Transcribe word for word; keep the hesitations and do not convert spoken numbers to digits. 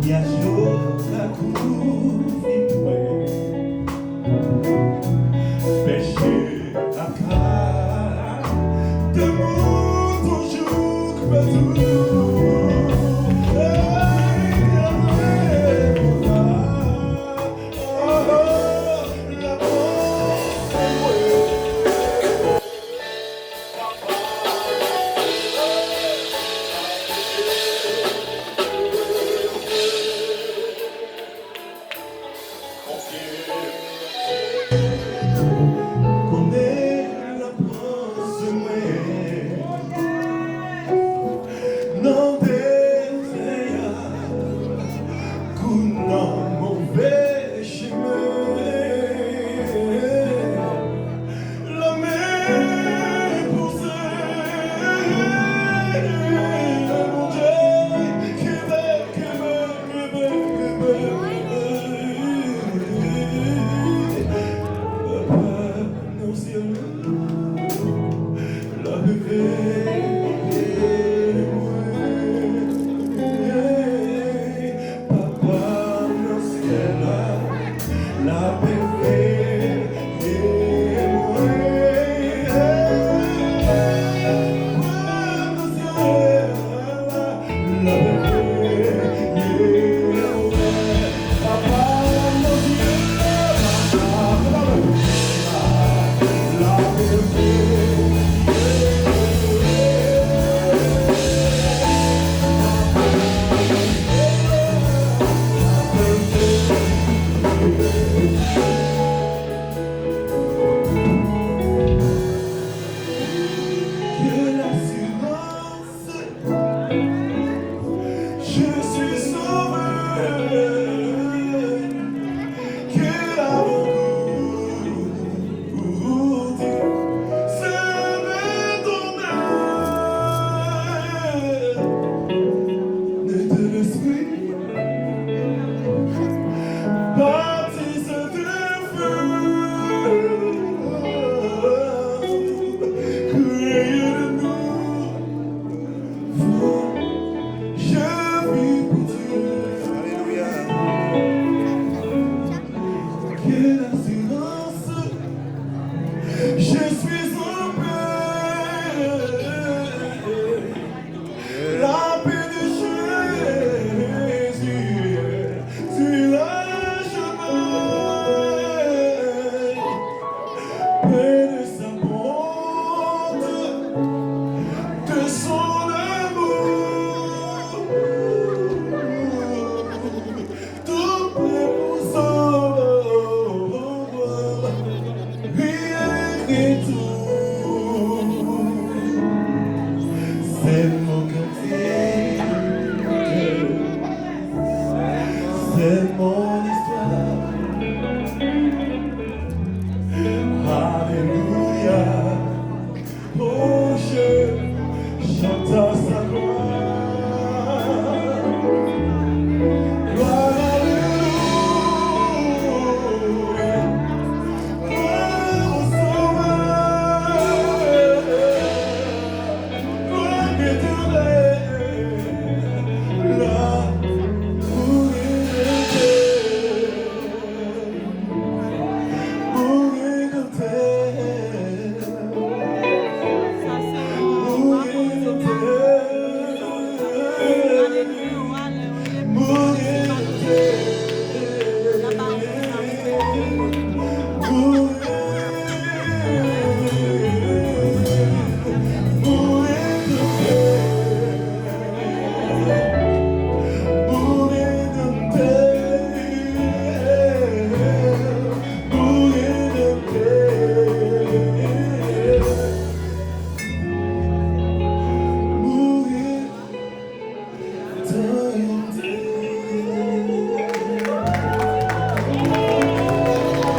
Nyaj yo ka kouvri mwen. Pèche ap ka te mouton jouk pètou. Hey, oh, oh, la panse mwen. Konnen la panse mwen nan dezè a. Kou nan move chimen. Lanmè pouse, Bondye, kenbe, kenbe, kenbe, kenbe. Papa nan syèl la, l ap veye mwen. Papa nan syèl la, l ap veye mwen. Papa nan syèl la, l ap veye mwen. Je suis sauvé, que la beauté se met en elle. Naître de l'esprit, baptisé de feu, créé de nouveau. Je vis pour Dieu. Alléluia. Quelle assurance. Je suis en paix. La paix de Jésus sur le chemin. Paix de sa bonté, de son amour, tout est pour sauver. Rien que tout, c'est mon cantique, c'est mon